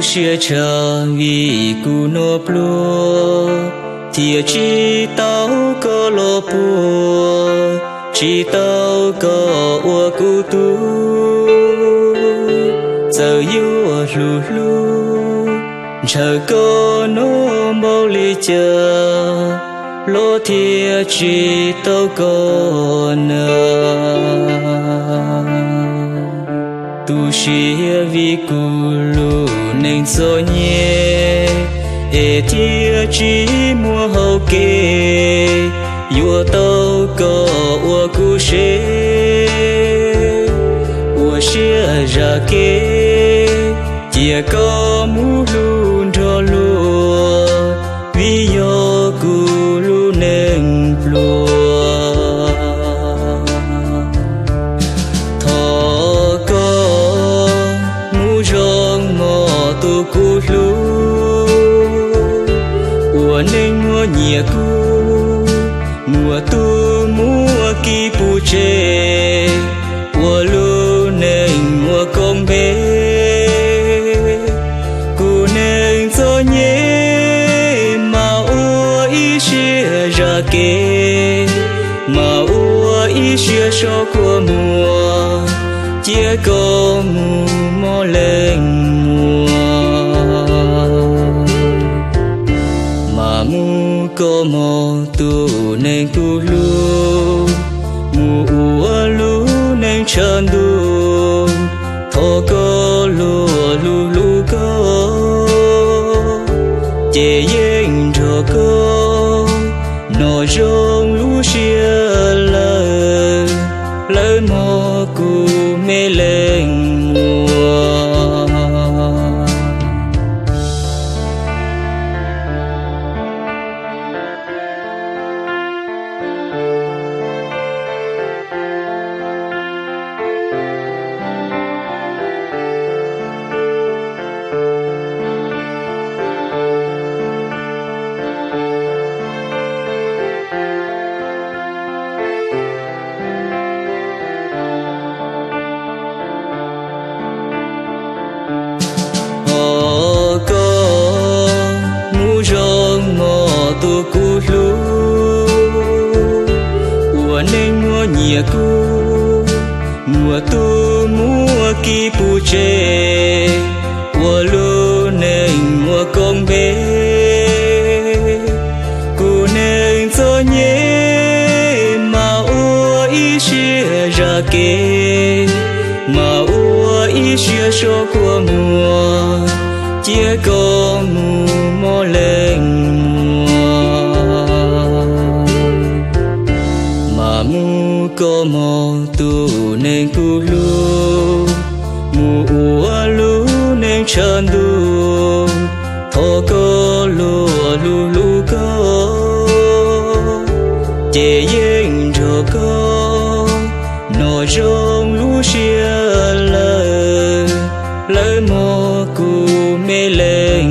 Siab tshaj vim kuv noj pluag, thiaj tsis tau koj los puag, tsis tau koj ua kuv tug. Txawm yuav hlub hlub, ntshaw koj noj npaum li cas, los thiaj tsis tau koj na. Tu siab vim kuv lub neej txom nyem, es thiaj tsis muaj hau kev yuav tau koj ua kuv sev. Ua siab zam kev, cia koj mus hlub nrog luag, vim yog kuv lub neej pluag. Thov koj mus zoo mog tus kuv hlub, ua neej muaj nyiam kuv, muaj tub muaj ki puv tsev, ua lub neej muaj koob npe. Kuv neej txom nyem mas ua ib siab zam kev, mas ua ib siab so kua muag, cia koj mus mob leej muag. Mas mus koj mog tus neeg kuv hlub, mus ua lub neej tshav ntuj. Thov koj luag hlub hlub koj, ces yeej nrog koj noj zoo lub siab lawm, lawv mog kuv me leej muag. Thov koj mus zoo mog tus kuv hlub, ua neej muaj nyiam kuv, muaj tub muaj ki puv tsev, ua lub neej muaj koob npe. Kuv neej txom nyem mas ua ib siab zam kev, mas ua ib siab so kua muag, cia koj mus mob leej muag. Mas mus koj mog tus neeg kuv hlub, mus ua lub neej tshav ntuj. Thov koj luag hlub hlub koj, ces yeej nrog koj noj zoo lub siab lawm, lawv mog kuv me leej